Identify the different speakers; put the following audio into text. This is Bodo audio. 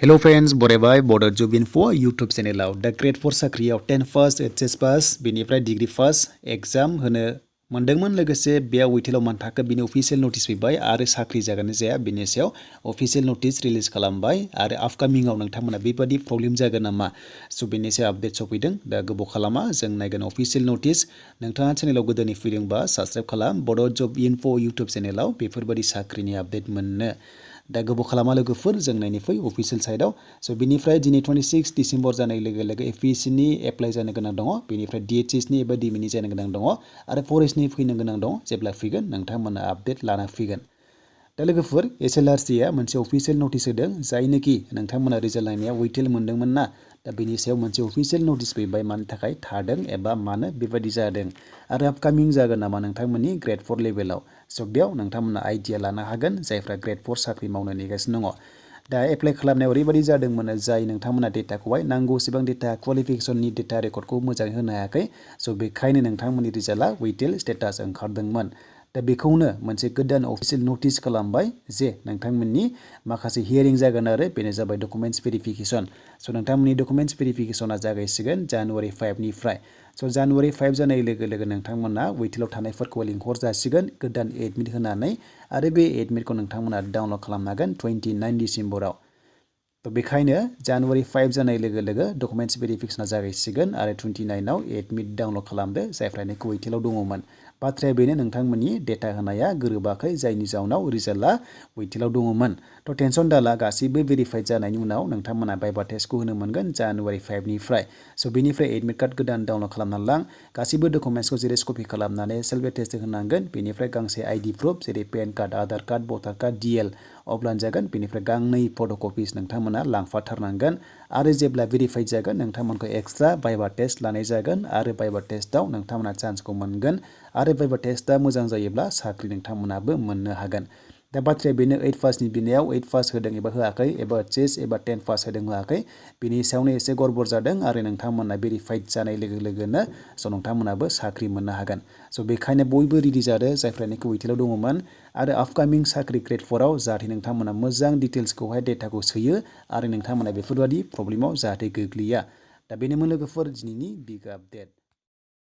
Speaker 1: Hello friends, बरायबाय Bodo Job Info YouTube चेनेलाव दा ग्रेड 4 साख्रियाव 10 पास HS पास बेनिफ्राय डिग्री पास एग्जाम होनो मोनदोंमोन लोगोसे बेयाव उइथेलाव मोनथाखो बिनि अफिशियेल नोटिस फैबाय आरो साख्रि जागोन जाया बिनि सायाव अफिशियेल नोटिस रिलीज खालामबाय आरो आपकामिंआव नोंथांमोना बेबादि प्रब्लेम जागोन नामा सो बेनि सायाव आपडेट सफैदों दा गोबाव खालामा जों नायगोन अफिशियेल नोटिस नोंथाङा चेनेलाव गोदोनि फैदोंबा साबस्क्राइब खालाम Bodo Job Info YouTube चेनेलाव बेफोरबादि साख्रिनि आपडेट मोननो दा गोबाव खालामा लोगोफोर जों नायनि फै अफिशियेल साइडआव सो बिनिफ्राय दिनै 26 डिसेम्बर जानाय लोगो लोगो एपीएससी नि एप्लाइ जानो गोनां दङ बेनिफ्राय DHS नि एबा DME नि जानो गोनां दङ आरो फरेस्ट नि फैनो गोनां दङ जेब्ला फैगोन नोंथांमोना आपडेट लाना फैगोन दा लोगोफोर SLRC आ मोनसे अफिशियेल नोटिस होदों जायनोखि नोंथांमोना रिजाल्ट नायनायाव उइथेल मोनदोंमोन ना दा बेनि सायाव मोनसे अफिशियेल नोटिस फैबाय मानि थाखाय थादों एबा मानो बेबादि जादों आरो आपकामिं जागोन नामा नोंथांमोननि ग्रेड 4 लेभेलाव सो बेयाव नोंथांमोना आइडिया लानो हागोन जायफ्रा ग्रेड 4 साख्रि मावनो नेगासिनो दङ दा एप्लाइ खालामनायाव ओरैबादि जादोंमोन जाय नोंथांमोना डेटाखौहाय नांगौसेबां डेटा क्वालिफिकेशननि डेटा रेकर्डखौ मोजाङै होनो हायाखै सो बेखायनो नोंथांमोननि रिजाल्टआ उइथेल स्टेटास ओंखारदोंमोन दा बेखौनो मोनसे गोदान अफिशियेल नोटिस खालामबाय जे नोंथांमोननि माखासे हियरिं जागोन आरो बेनो जाबाय डकुमेन्ट्स भेरिफिकेशन सो नोंथांमोननि डकुमेन्ट्स भेरिफिकेशना जागायसिगोन जानुवारि 5 निफ्राय सो जानुवारि 5 जानाय लोगो लोगो नोंथांमोना उइथेलाव थानायफोरखौ लिंहर जासिगोन गोदान एडमिट होनानै आरो बे एडमिटखौ नोंथांमोना डाउनलड खालामनो हागोन 29 डिसेम्बराव तो बेखायनो जानुवारि 5 जानाय लोगो लोगो डकुमेन्ट्स भेरिफिकेशना जागायसिगोन आरो 29 आव एडमिट डाउनलड खालामदो जायफ्रानोखि उइथेलाव दङमोन बाथ्राया बेनो नोंथांमोननि डेटा होनाया गोरोबाखै जायनि जाउनाव रिजाल्टआ उइथेलाव दङमोन तो टेनसन दाला गासैबो भेरिफाइड जानायनि उनाव नोंथांमोना भाइभा टेस्टखौ होनो मोनगोन जानुवारि 5 निफ्राय सो बेनिफ्राय एडमिट कार्ड गोदान डाउनलड खालामना लां गासैबो डकुमेन्ट्सखौ जेरेक्स कपि खालामनानै सेल्फ एटेस्ट होनांगोन बेनिफ्राय गांसे आइडि प्रुफ जेरै पेन कार्ड आधार कार्ड भटार कार्ड DL अब्लानो जागोन बेनिफ्राय गांनै फट'कपिस नोंथांमोना लांफाथारनांगोन आरो जेब्ला भेरिफाइड जागोन नोंथांमोनखौ एक्सट्रा भाइभा टेस्ट लानाय जागोन आरो भाइभा टेस्टआव नोंथांमोना चान्सखौ मोनगोन आरो भाइभा टेस्टआ मोजां जायोब्ला साख्रि नोंथांमोनाबो मोननो हागोन दा बाथ्राया बेनो 8 पासनि बिनायाव 8 पास होदों एबा होआखै एबा चेस एबा 10 पास होदों होआखै बिनि सायावनो एसे गड़बड़ जादों आरो नोंथांमोना भेरिफाइड जानाय लोगो लोगोनो स' नोंथांमोनाबो साख्रि मोननो हागोन स' बेखायनो बयबो रेडि जादों जायफ्रानोखि उइथेलाव दङमोन आरो आपकामिं साख्रि ग्रेड 4 आव जाहाथे नोंथांमोना मोजां डिटेल्सखौहाय डेटाखौ सोयो आरो नोंथांमोना बेफोरबादि प्रब्लेमाव जाहाथे गोग्लैया दा बेनोमोन लोगोफोर दिनैनि बिग आपडेट